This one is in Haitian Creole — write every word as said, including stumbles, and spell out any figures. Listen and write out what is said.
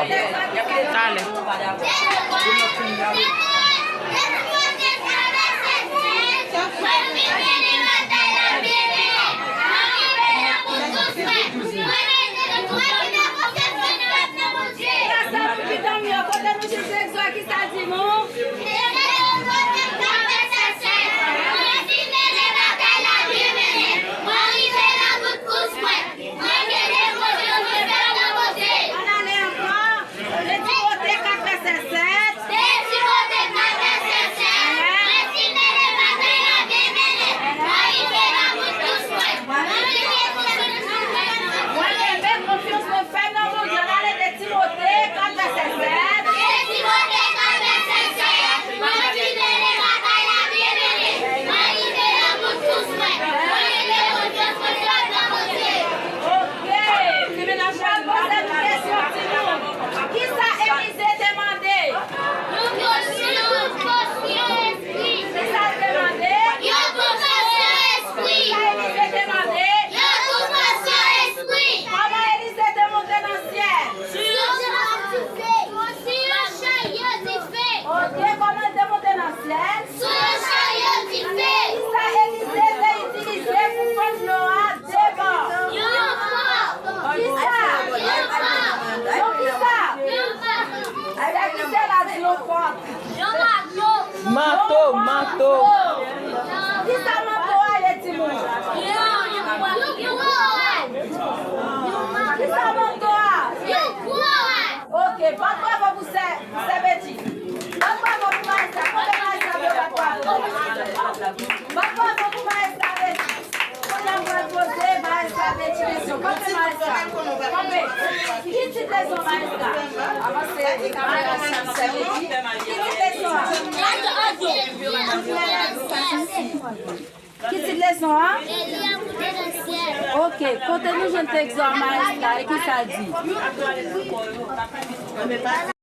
Talè. Kote nou jwenn egzò ki sa di nou? Ann ale ankò. De Timote kat vèsè sèt. Mwen kenbe konfyans mwen fèm nan Bondye. Ann ale de Timote kat vèsè sèt. Ok. Mwen poze nou kesyon, timoun. Kisa Elize te mande? Yon konfesyon espri. Kisa l te mande? Yon konfesyon espri. Kisa Elize te mande? Yon konfesyon espri. Kòman Elize te monte nan syèl? Sou yon charyo dife. Sou yon charyo dife. Ok, kòman l te monte nan syèl? Sou yon charyo dife. Kisa Elize te itilize pou fè dlo a debò? Yon fò. Kisa? Yon fò. Yon kisa? Yon fò. Avèk kisa la di yon fò? Yon mato. Manto, manto. Kisa manto a ye, timoun? Yon, yon fò. Kisa manto a? Yon fò. Ok, bat bravo pou sè, pou sè Betty. Bat bravo pou maestra. Konbyen maestra vle bat bravo? Bat bravo pou maestra Betty. Kounye a m pral poze maestra Betty kesyon. Kanpe maestra. Kanpe. Ki tit leson maestra? Avanse. Ki tit leson an? Ki tit leson an? Ok, kote nou jwenn egzò maestra e ki sa l di?